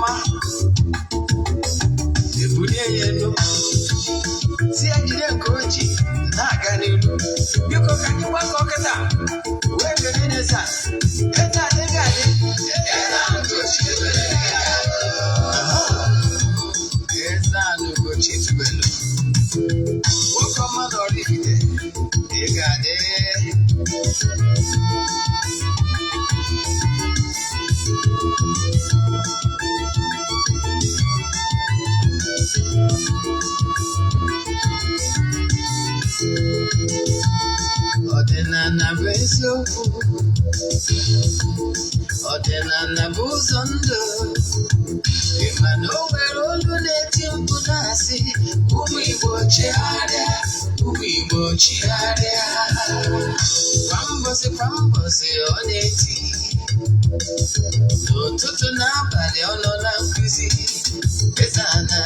Ọma ebulie ya elu, si ya jide nke o ji na-aga n'ilu. Biko, ka anyị gbakọ kịta wee kelee eze a. Eze adịghị adị. Eze a Ugochi tubelu, nwoke ọma na Oraifite, ị ga-adị. Ọdịnala bụ eziokwu, ọdịnala bụ ụzọ ndụ. Ị ma na o nwere olu na-eti mkpu na-asị, "Ụmụ Igbo, chegharịa, ụmụ Igbo, chigharịa." Kwa mbọsị kwa mbọsị ọ na-eti, n'ụtụtụ n'abalị ọ nọ na nkụzi. Eze ana,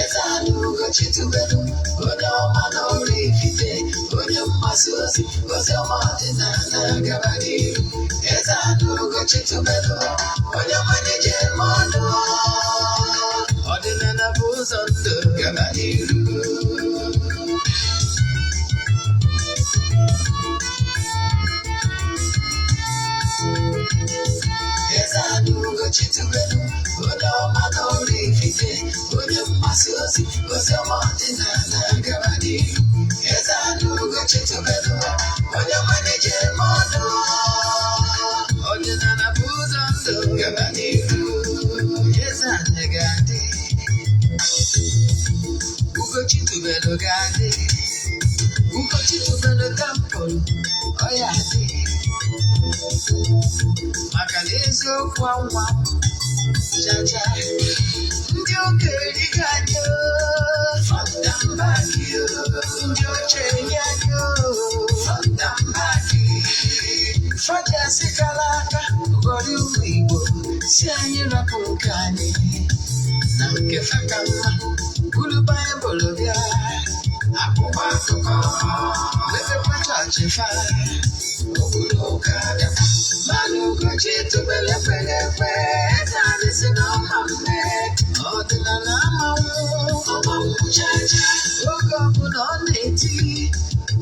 Eze ana Ugochi tubelu, onye ọma na Oraifite, onye mgbasa ozi ozi ọma ọdịnala, gaba n'iru. Eze ana Ugochi tubelu, onye ọma na-eje eme ọnụ. Ọdịnala bụ ụzọ ndụ, gaba n'iru. Eze ana Ugochi tubelu, onye ọma na Oraifite, onye mgbasa ozi ozi ọma ọdịnala, gaba n'iru. Eze ana Ugochi tubelu, onye ọma na-eje eme ọnụ. Ọdịnala bụ ụzọ ndụ, gaba n'iru. Eze ana ga-adị, Ugochi tubelu ga-adị, Ugochi tubelu temple ọ ya adị, maka na eziokwu anwa chacha. Ndị ụka erigo anyị, front and back. Ndị oche eri anyị, front and back. Fajasi kara aka ụgọrọ ụmụ Igbo si anyị rapụ nke anyị na nke fa ka mma, buru Baịbụl bịa, akwụkwọ akụkọ, mepekwa chọọchị fa, obodo ụka bịakwa. Mana Ugochi tubelu ekweghị ekwe. Eze anyị si na ọma mme, ọdịnala amanwụ ọmanwụ chacha. Oge ọbụla ọ na-eti,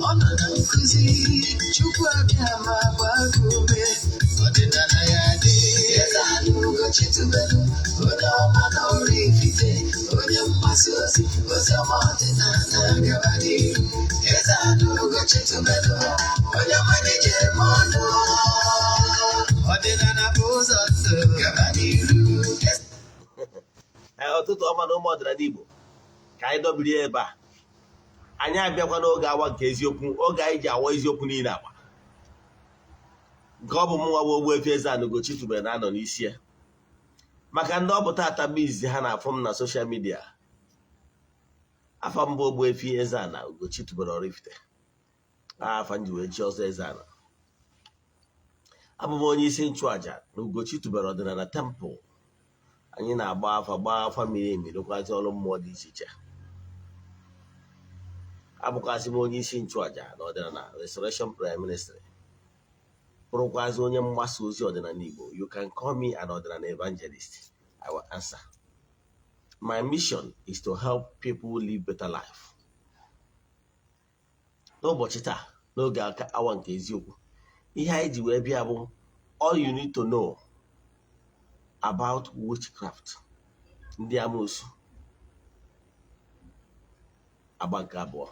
ọ nọ na nkụzi. Chukwu abịa ma gbaa gị ume, ọdịnala ya dị. Eze anyị Ugochi tubelu, onye ọma na Oraifite, onye mgbasa ozi ozi ọma ọdịnala, gaba n'iru. Eze anyị Ugochi tubelu, onye ọma na-eje eme ọnụ. Ọdịnala bụ ụzọ ndụ, gaba n'iru. Ee, ụtụtụ ọma na ụmụ ọdịnala Igbo. Ka anyị dọbiri ebe a. Anyị abịakwa n'oge awa nke eziokwu, oge anyị ji awa eziokwu niile agba, nke ọ bụ mụnwa bụ Ogbuefi Eze-Ana Ugochi tubelu na-anọ n'isi ya. Maka ndị ọ bụ tata bụ izizi ha na-afụ m na social media, afa mbụ Ogbuefi Eze-Ana Ugochi tubelu Oraifite, afa nji wee chi ọzọ Eze-Ana. Abụ m onye isi nchụaja na Ugochi tubelu ọdịnala temple. Anyị na-agba afa, gbaa afa miri emi, rụkwazị ọrụ mmụọ dị iche iche. Abụkwazị m onye isi nchụaja na ọdịnala Restoration Prayer Ministry, bụrụkwazị onye mgbasa ozi ọdịnala Igbo. You can call me an ọdịnala evangelist, I will answer. My mission is to help people live better life. N'ụbọchị taa, n'oge aka awa nke eziokwu, ihe anyị ji wee bịa bụ all you need to know about witchcraft, ndị amoosu, agba nke abụọ.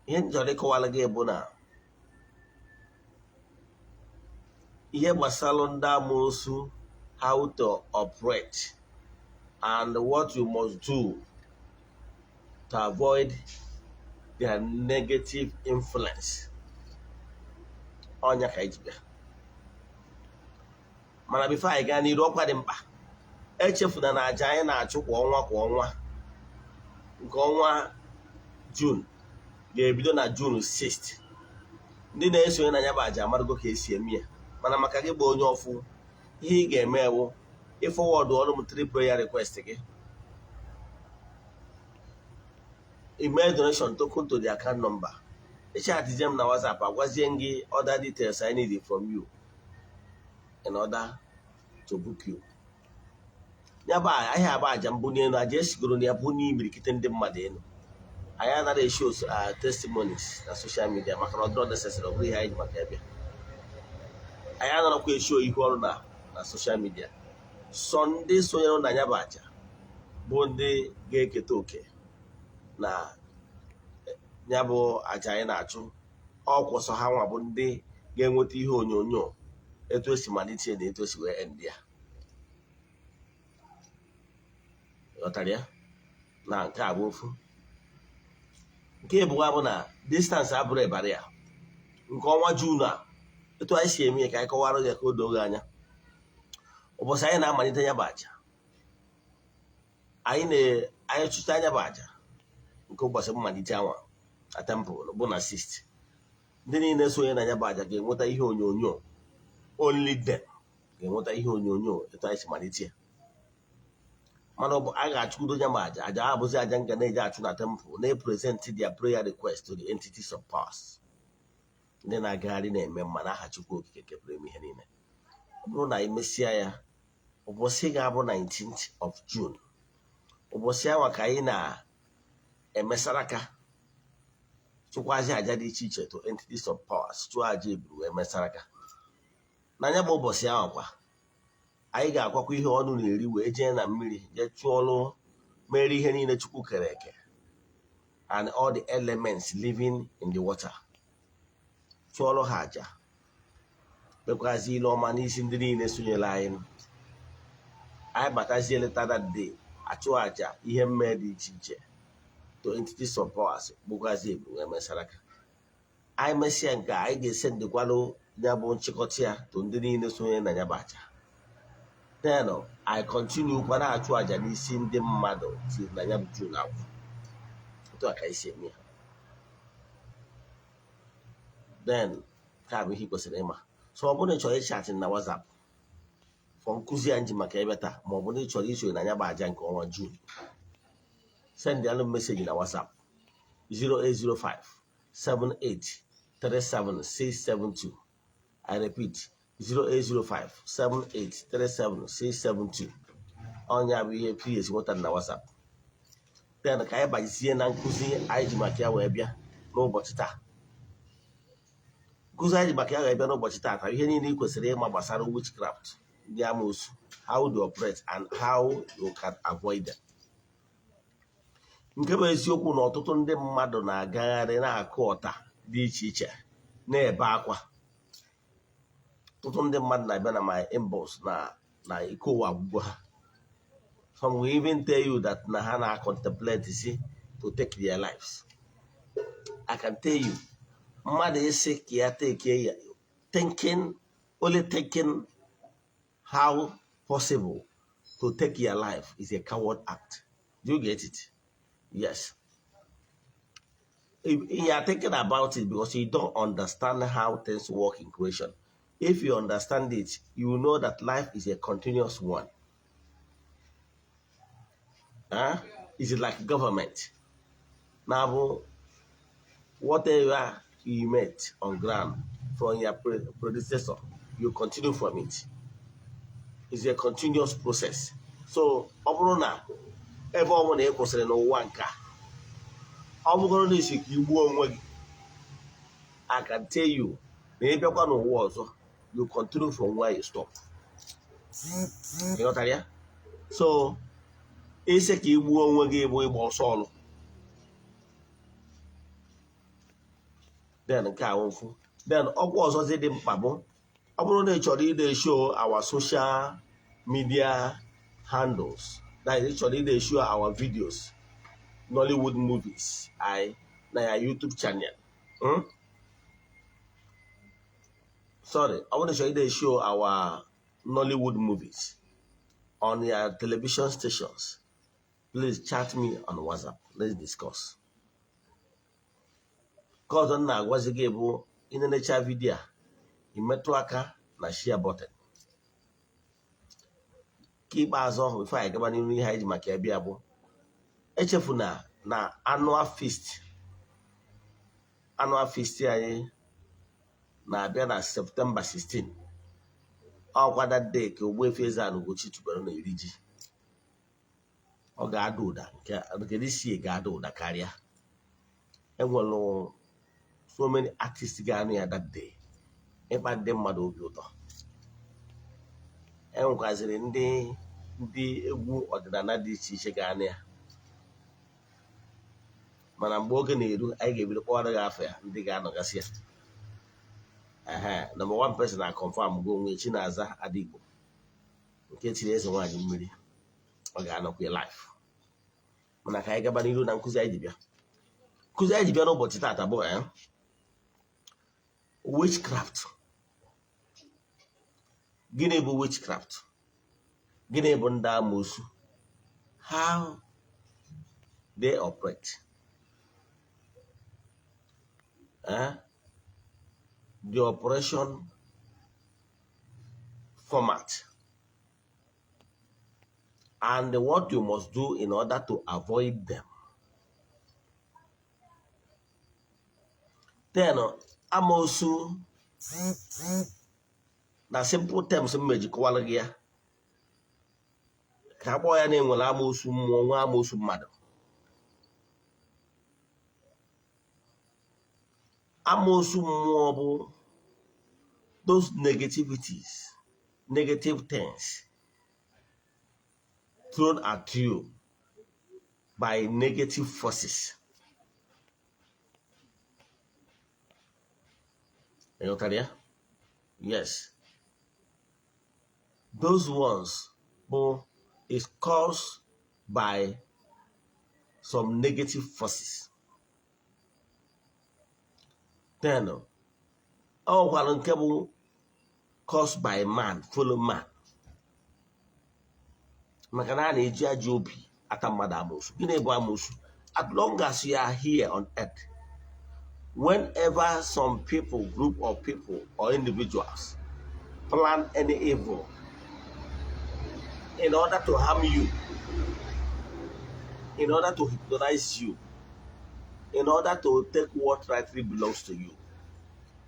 Ihe m chọrọ ịkọwara gị bụ na ihe gbasara ndị amoosu, how to operate and what you must do to avoid their negative influence, ọnya ka anyị ji bịa. Mana before anyị gaa n'iru, ọkwa dị mkpa: echefuna na aja anyị na-achụ kwa ọnwa kwa ọnwa, nke ọnwa June ga-ebido na June 6. Ndị na-esonye na ya bụ aja amarago ka esi eme ya, mana maka gị bụ onye ọfụ, ihe ị ga-eme ewu ị forward ọrụ m three prayer request gị, email donation token to the account number, ị chatzie m na WhatsApp, agwazie m gị other details I need from you in order To book you. Ya bụ ahịa abụ aja mbunye elu, aja esigoro na ya bụ n'imirikite ndị mmadụ elu. Anyị anaghị eshow testimonies na social media maka na ọ dịrọ necessary. Ọ bụrụ ihe anyị ji maka ebe anyị anaghịkwa eshow ihu ọrụ na social media. Sọ ndị sonyere na ya bụ aja bụ ndị ga-eketa oke na ya bụ aja anyị na-achụ. Ọkwụ sọ ha nwa bụ ndị ga-enweta ihe onyonyo etu esi malite na etu esi wee end ya. Ghọtara ya na nke a bụ ofu. Nke ịbụwa bụ na distance abụrụ ịbara ya. Nke ọnwa June a, etu anyị si eme ya, ka anyị kọwara ya ka o doo gị anya. Ụbọchị anyị na-amalite ya bụ aja, anyị na anyị chụcha anya bụ aja nke ụbọchị mmalite anwa na temple bụ na 6. Ndị niile sonye na ya bụ aja ga-enweta ihe onyonyo. Only them ga-enweta ihe onyonyo etu anyị si malite ya. Mana ọ bụ a ga-achụkwudo ya ma aja aja abụzi aja nga na-eji achụ na temple, na-epresent their prayer request to the entities of powers, ndị na-agagharị na-eme mma n'aha Chukwu Okike nke pụrụ ime ihe niile. Ọ bụrụ na anyị mesịa ya, ụbọchị ga-abụ 19th of June, ụbọchị anwa ka anyị na-emesara aka, chụkwazi aja dị iche iche to entities of powers, chụọ aja eburu wee mesara aka. Na ya bụ ụbọchị ahụ kwa, anyị ga-akwakwa ihe ọnụ na-eri wee jee na mmiri, jee chụọlụ mere ihe niile Chukwu kere eke and all the elements living in the water, chụọlụ ha aja, kpekwazi ile ọma n'isi ndị niile sonyere anyị. Anyị batazie later that day, achụ aja ihe mmee dị iche iche to entities of powers, gbukwazi eburu wee mesara aka. Anyị mesịa nke a, anyị ga-ese ndịkwalụ ya bụ nchịkọta ya to ndị niile sonye na ya bụ aja. Then I continue kwa na-achụ aja n'isi ndị mmadụ till na ya bụ June agwụ. Otu a ka anyị si eme ya. Then nke a bụ ihe ị kwesịrị ịma. So ọ bụrụ na ị chọrọ ịchat na WhatsApp for nkụzi a nji maka ebe taa, ma ọ bụ na ị chọrọ isonye na ya bụ aja nke ọnwa June, send alụ message na WhatsApp 0805 78 37672. I repeat, 0805 78 37672. Ọnya bụ ihe PS nwetara na WhatsApp. Then ka anyị bazie na nkụzi anyị ji maka ya wee bịa n'ụbọchị taa. Nkụzi anyị ji maka ya wee bịa n'ụbọchị taa taa, ihe niile ị kwesịrị ịma gbasara witchcraft, ndị amoosu, how they operate and how you can avoid them. Nke bụ eziokwu na ọtụtụ ndị mmadụ na-agagharị na-akụ ọta dị iche iche, na-ebe akwa. Ọtụtụ ndị mmadụ na-abịa na my inbox na ike ụwa agwụgwọ ha. Some will even tell you that na ha na contemplate si to take their lives. I can tell you, mmadụ isi ka ya take ya, thinking, only thinking how possible to take your life is a coward act. Do you get it? Yes. If you are thinking about it because you don't understand how things work in creation. If you understand it, you will know that life is a continuous one. Huh? Is it like government? Now, whatever you met on ground from your predecessor, you continue from it. It's a continuous process. So, ọ bụrụ na ebe ọ bụla ị kwụsịrị n'ụwa nke a, ọ bụgoro na isi ka igbuo onwe gị, I can tell you na ị bịakwa n'ụwa ọzọ, you continue from where you stop. Ị ghọtara ya? So isi ka igbuo onwe gị bụ ịgba ọsọ ọlụ. Then nke a mfu. Then ọkwa ọzọzi dị mkpa bụ, ọ bụrụ na ị chọrọ ide show our social media handles, that is, ị chọrọ ide show our videos, Nollywood movies I na ya YouTube channel, Sorry, ọ bụrụ na ị chọrọ ide show our Nollywood movies on your television stations, please chat me on WhatsApp. Let's discuss. Nke ọzọ m na-agwazi gị bụ, ịnenecha video a, imetụ aka na share button. Nke ikpeazụ ọhụ before anyị gaba n'ihu ihe anyị ji maka ya bịa bụ, echefuna na annual feast anyị na-abịa na September 16. Ọkwa that day ka Ogbuefi Eze-Ana Ugochi tubelu na-eri ji. Ọ ga-ada ụda nke this year ga-ada ụda karịa. Enwere so many artists ga-anụ ya that day ịkpa ndị mmadụ obi ụtọ. Enwekwaziri ndị egwu ọdịnala dị iche iche ga-anụ ya, mana mgbe oge na-eru anyị ga-ebido kpọwara gị afọ ya ndị ga-anọgasị ya. Ehe, number one person na confirm go onwe Chinaza Adigbo nke tiri eze nwaanyị mmiri, ọ ga-anọkwa live. Mana ka anyị gaba n'iru na nkụzi anyị ji bịa. Nkụzi anyị ji bịa n'ụbọchị taata bụ witchcraft. Gịnị bụ witchcraft? Gịnị bụ ndị amoosu? How they operate? The operation format and what you must do in order to avoid them. Then amoosu na simple terms m mejikọwara gị ya ka akpọọ ya na enwere amoosu mmụọ nwa amoosu mmadụ. Amoosu mmụọ bụ those negativities, negative things thrown at you by negative forces. Ịghọtara ya? Yes. Those ones bụ is caused by some negative forces. Then ọ nwekwara nke bụ caused by man, follow man. Maka na a na-eji ajọ obi ata mmadụ amoosu. Gịnị bụ amoosu? As long as you are here on earth, whenever some people, group of people or individuals plan any evil in order to harm you, in order to hypnotize you, in order to take what rightly belongs to you,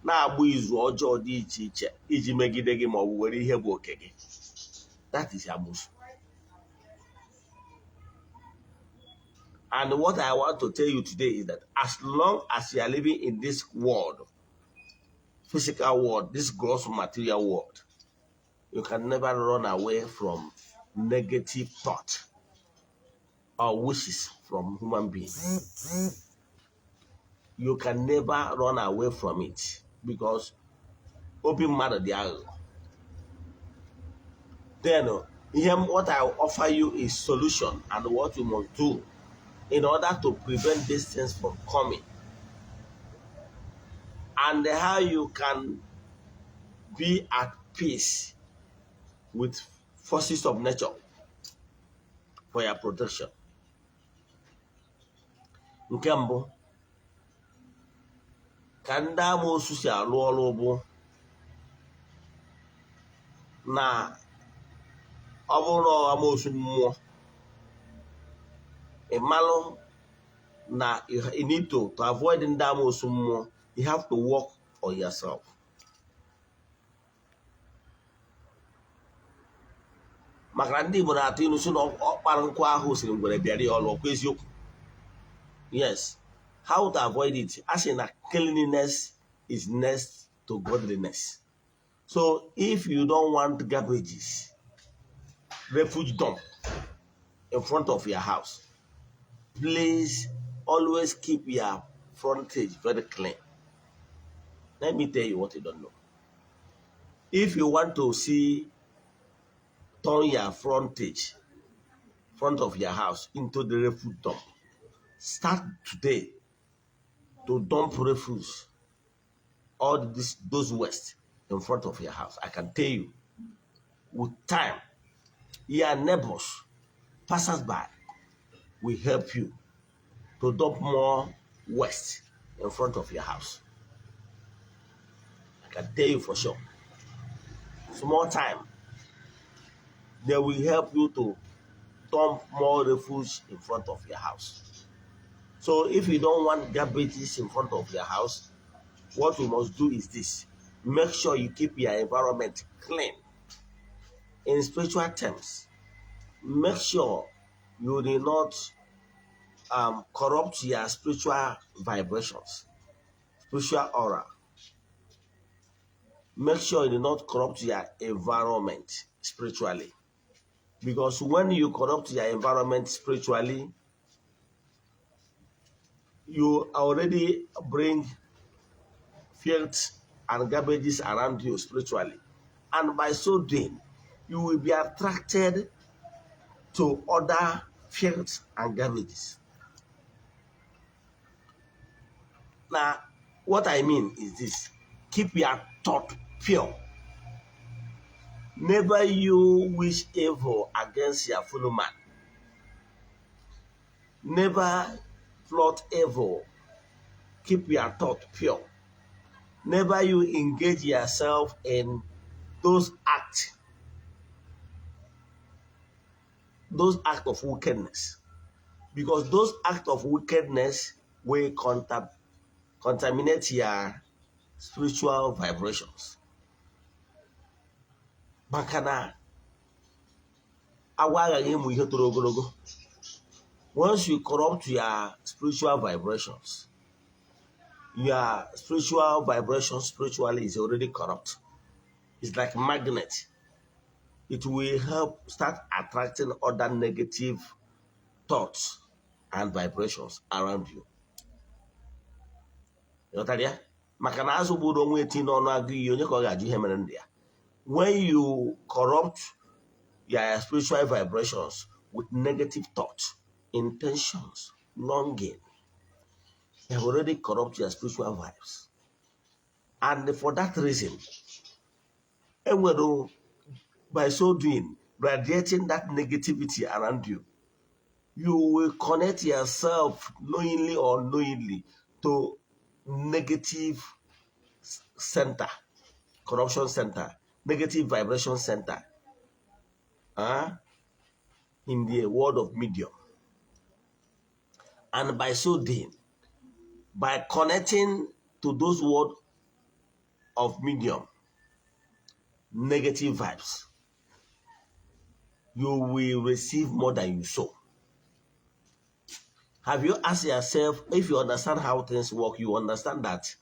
na-agba izu ọjọọ dị iche iche iji megide gị ma ọ bụ were ihe bụ oke gị, that is amoosu. And what I want to tell you today is that as long as you are living in this world, physical world, this gross material world, you can never run away from negative thought or wishes from human beings. You can never run away from it because obi mmadụ dị aghụghọ. Then what I offer you is solution and what you must do in order to prevent these things from coming, and how you can be at peace with forces of nature for your protection. Nke mbụ ka ndị amoosu si alụ ọrụ bụ na ọ bụrụ na amoosu mmụọ, ị malụ na you need to avoid ndị amoosu mmụọ, you have to work on yourself. Maka na ndị Igbo na-atụ ilu sị na ọkpara nkụ ahụ siri ngwere bịara ya ọlụ, ọkwa eziokwu? Yes. How to avoid it? A sị na cleanliness is next to godliness. So if you don't want garbages, refuge dump in front of your house, please always keep your frontage very clean. Let me tell you what you don't know. If you want to see, turn your frontage, front of your house into the refuge dump, start today to dump refuse, all those waste in front of your house. I can tell you, with time, your neighbors, passers-by, will help you to dump more waste in front of your house. I can tell you for sure. Small time, they will help you to dump more refuse in front of your house. So if you don't want garbages in front of your house, what you must do is this. Make sure you keep your environment clean. In spiritual terms, make sure you do not corrupt your spiritual vibrations, spiritual aura. Make sure you do not corrupt your environment spiritually. Because when you corrupt your environment spiritually, you already bring filth and garbages around you spiritually. And by so doing, you will be attracted to other filth and garbages. Now, what I mean is this: keep your thought pure. Never you wish evil against your fellow man. Never plot evil. Keep your thought pure. Never you engage yourself in those acts of wickedness. Because those acts of wickedness will contaminate your spiritual vibrations. Maka na agwọ aghaghị ịmụ ihe toro ogologo. Once you corrupt your spiritual vibrations, your spiritual vibration spiritually is already corrupt. It's like magnet. It will help start attracting other negative thoughts and vibrations around you. Ịghọtara ya? Maka na azụ gburu onwe eti n'ọnụ agụ iyi, onye ka ọ ga-ajụ ihe mere ndị ya? When you corrupt your spiritual vibrations with negative thoughts, intentions, longing, you have already corrupt your spiritual vibes. And for that reason, enwere by so doing, radiating that negativity around you, you will connect yourself knowingly or unknowingly to negative center, corruption center, negative vibration center in the world of medium. And by so doing, by connecting to those world of medium, negative vibes, you will receive more than you sow. Have you asked yourself, if you understand how things work, you understand that.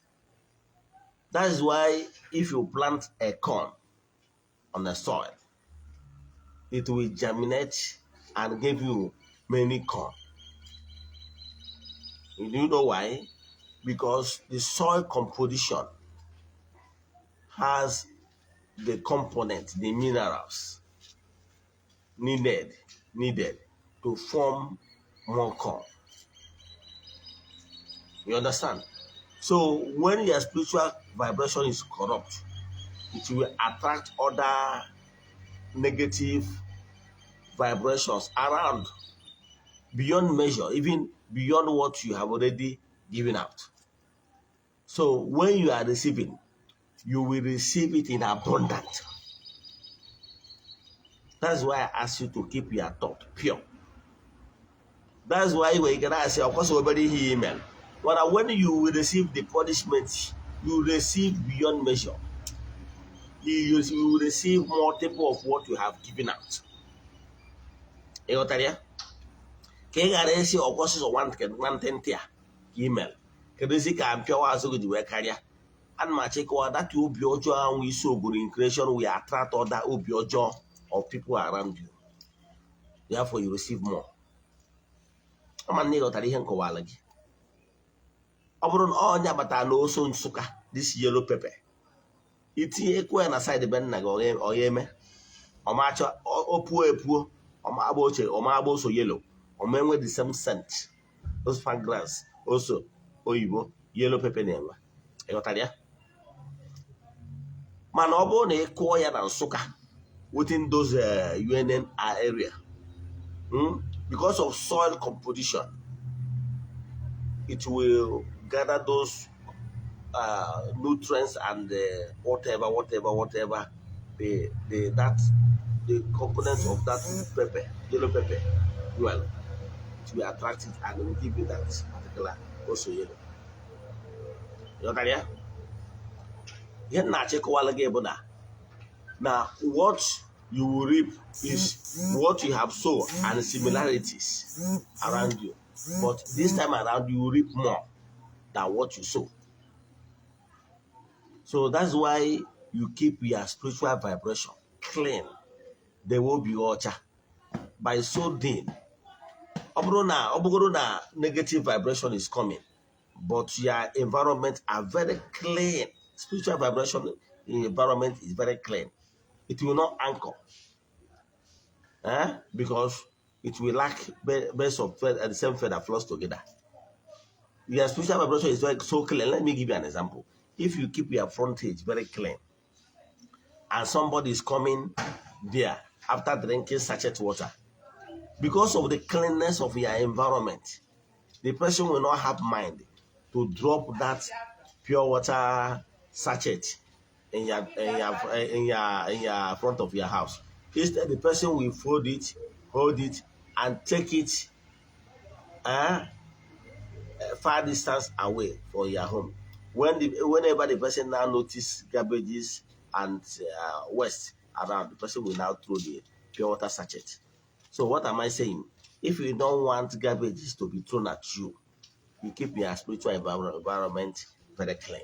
That is why if you plant a corn on the soil, it will germinate and give you many corn. Do you know why? Because the soil composition has the component, the minerals needed to form more corn. You understand? So when your spiritual vibration is corrupt, it will attract other negative vibrations around beyond measure, even beyond what you have already given out. So when you are receiving, you will receive it in abundance. That's why I ask you to keep your thought pure. That's why when you can ask, of course, already email. But when you will receive the punishment, you receive beyond measure. You will receive multiple of what you have given out. Ịghọtara ya? Ka ị ghara isi ọkwọsịsọ nwantịntị a ka email. Kedụzi ka mpịawa azụ gị ji wee karịa? Ana m achọ ịkọwa that obi ọjọọ ahụ isi ogoro in creation will attract other obi ọjọọ of people around you. Therefore, you receive more. Ama na ị ghọtara ihe nkọwala gị. Ọ bụrụ na ọnya batara na oso Nsụka, this yellow pepper, itinye ekwe ya na side be nna gị, ọ ya eme ọmacha opuo epuo, ọma agba ochie, ọma agba ose yellow, ọma enwe the same scent, those fragrance ose oyibo yellow pepper na-enwe. Ịghọtara ya? Mana ọ bụrụ na ị kụọ ya na Nsụka within those UNN area, because of soil composition, it will gather those nutrients and whatever, whatever, whatever the components of that pepper, yellow pepper, well, it will attract it and will give you that particular also yellow. Ịghọtara ya? Ihe m na-achịkọwala gị bụ na what You will reap is what you have sown and similarities around you, but this time around you will reap more than what you sow. So that's why you keep your spiritual vibration clean. They will be ọcha. By so doing, ọ bụrụ na negative vibration is coming, but your environment are very clean, spiritual vibration in environment is very clean, it will not anchor, eh? Because it will lack birds of the same feather flocks together. Your spiritual vibration is very so clean. Let me give you an example. If you keep your frontage very clean and somebody is coming there after drinking sachet water, because of the cleanness of your environment, the person will not have mind to drop that pure water sachet in your front of your house. Instead, the person will fold it, hold it, and take it a far distance away from your home. Whenever the person now notice garbages and waste around, the person will now throw the pure water sachet. So what am I saying? If you don't want garbages to be thrown at you, you keep your spiritual environment very clean.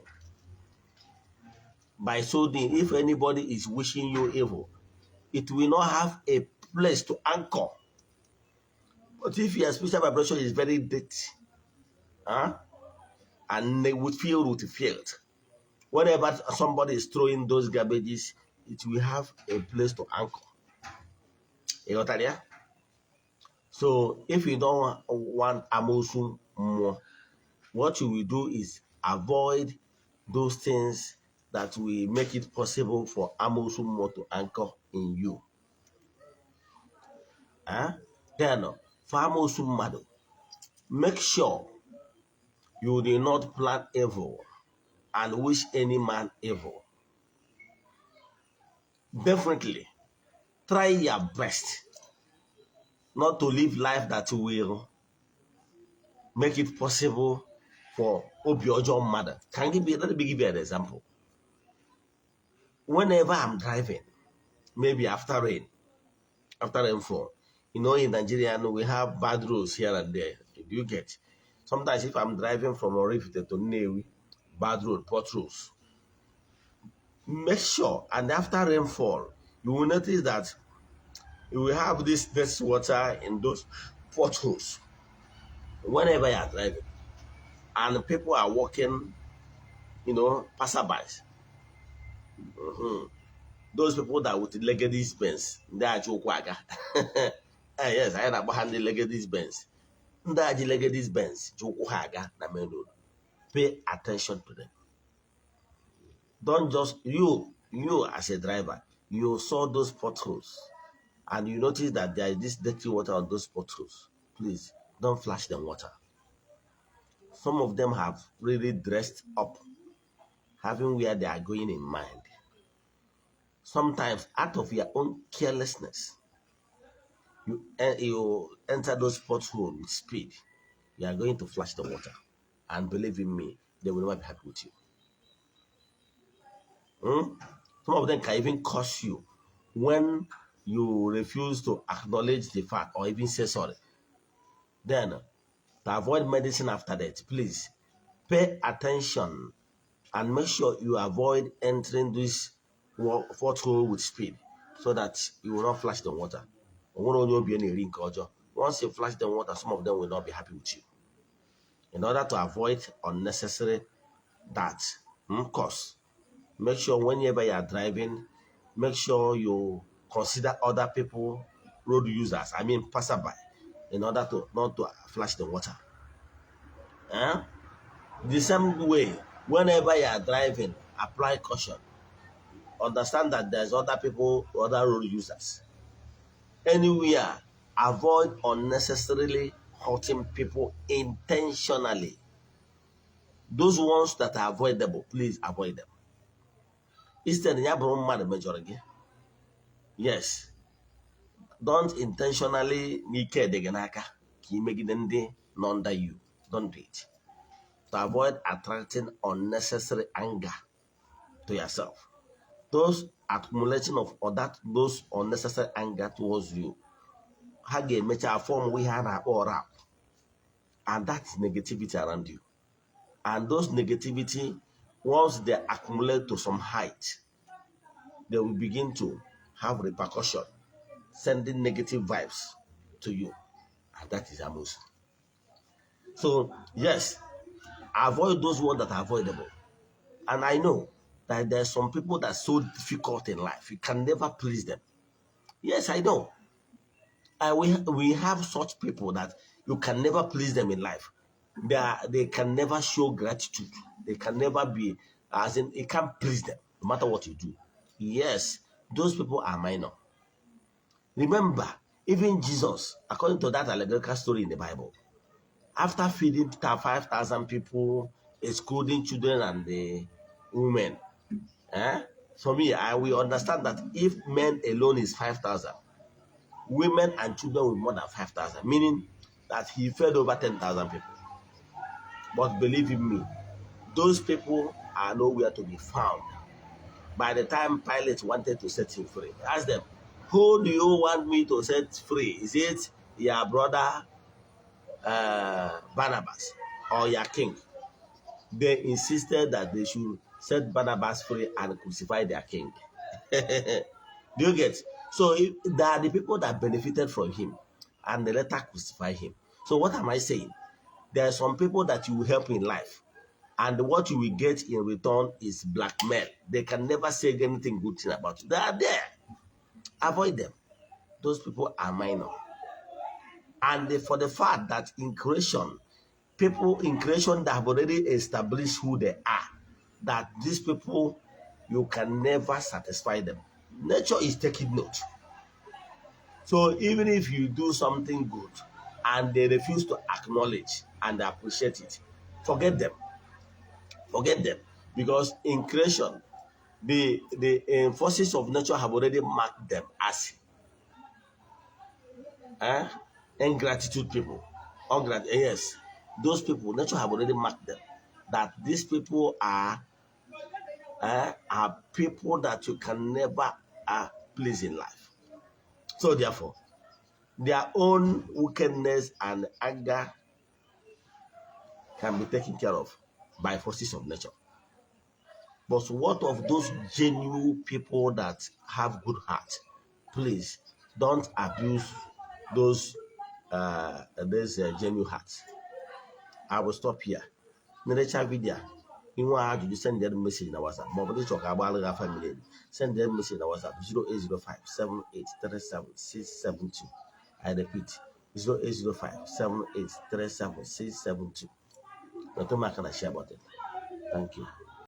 By so doing, if anybody is wishing you evil, it will not have a place to anchor. But if your spiritual vibration is very dirty, huh, and they would feel with filth, whenever somebody is throwing those garbages, it will have a place to anchor. You got that, yeah? So if you don't want amosu more, what you will do is avoid those things that will make it possible for amosu more to anchor in you. Huh? Then, for amosu mmadụ, make sure you do not plan evil and wish any man evil. Definitely, try your best not to live life that will make it possible for obi ọjọọ mmadụ. Can give you, let me give you an example. Whenever I'm driving, maybe after rain, after rainfall, in Nigeria we have bad roads here and there. Do you get? Sometimes if I'm driving from Oraifite to Nnewi, bad road, potholes. Make sure, and after rainfall, you will notice that you will have this water in those potholes whenever you are driving. And people are walking, passerbys. Those people that with Legacy Benz, ndị aji ụkwụ aga. Yes, anyị na-akpọ ha ndị Legacy Benz. Ndị aji Legacy Benz ji ụkwụ ha aga na main road. Pay attention to them. Don't just, you as a driver, you saw those potholes and you notice that there is this dirty water on those potholes. Please don't flash them water. Some of them have really dressed up, having where they are going in mind. Sometimes, out of your own carelessness, you enter those potholes with speed. You are going to flash the water. And believe in me, they will never be happy with you. Some of them can even curse you when you refuse to acknowledge the fact or even say sorry. Then, to avoid medicine after that, please pay attention and make sure you avoid entering this pothole with speed so that you will not flash the water. O nwere onye obi na-eri nke ọjọọ. Once you flash the water, some of them will not be happy with you. In order to avoid unnecessary that cost, make sure whenever you are driving, make sure you consider other people, road users, I mean passerby, in order to not to flash the water. Eh? The same way, whenever you are driving, apply caution. Understand that there's other people, other road users. Anywhere, avoid unnecessarily hurting people intentionally. Those ones that are avoidable, please avoid them. Instead, ya bụrụ mmadụ mejọrọ gị. Yes. Don't intentionally, n'ike dị gị n'aka ka ị megide ndị nọ under you. Don't do it. To avoid attracting unnecessary anger to yourself. Those Accumulation of or that those unnecessary anger towards you, ha ga-emecha form ihe a na-akpọ rap, and that's negativity around you. And those negativity, once they accumulate to some height, they will begin to have repercussion, sending negative vibes to you, and that is amosu. So yes, avoid those ones that are avoidable. And I know that there's some people that are so difficult in life, you can never please them. Yes, I know. We have such people that you can never please them in life. They can never show gratitude. They can never be, as in, you can't please them no matter what you do. Yes, those people are minor. Remember, even Jesus, according to that allegorical story in the Bible, after feeding 5,000 people, excluding children and the women, eh? For me, I will understand that if men alone is 5,000, women and children with more than 5,000, meaning that he fed over 10,000 people. But believe in me, those people are nowhere to be found. By the time Pilate wanted to set him free, ask them, "Who do you want me to set free? Is it your brother Barnabas or your king?" They insisted that they should set Barnabas free and crucify their king. Do you get? So if, there are the people that benefited from him and they later crucify him. So what am I saying? There are some people that you will help in life, and what you will get in return is blackmail. They can never say anything good thing about you. They are there. Avoid them. Those people are minor. And for the fact that in creation, people in creation that have already established who they are, that these people, you can never satisfy them. Nature is taking note. So even if you do something good and they refuse to acknowledge and appreciate it, forget them. Forget them. Because in creation, the forces of nature have already marked them as ingratitude people. Yes, those people, nature have already marked them. That these people are people that you can never please in life. So therefore, their own wickedness and anger can be taken care of by forces of nature. But what of those genuine people that have good heart? Please don't abuse those genuine hearts. I will stop here. Nerecha video, inwe ajụjụ, send them message na WhatsApp, ma ọ bụ ịchọ ka agbaara gị afa miri emi, send them message na WhatsApp 08057837672. I repeat, 08057837672. Metụ m aka na share button. Thank you.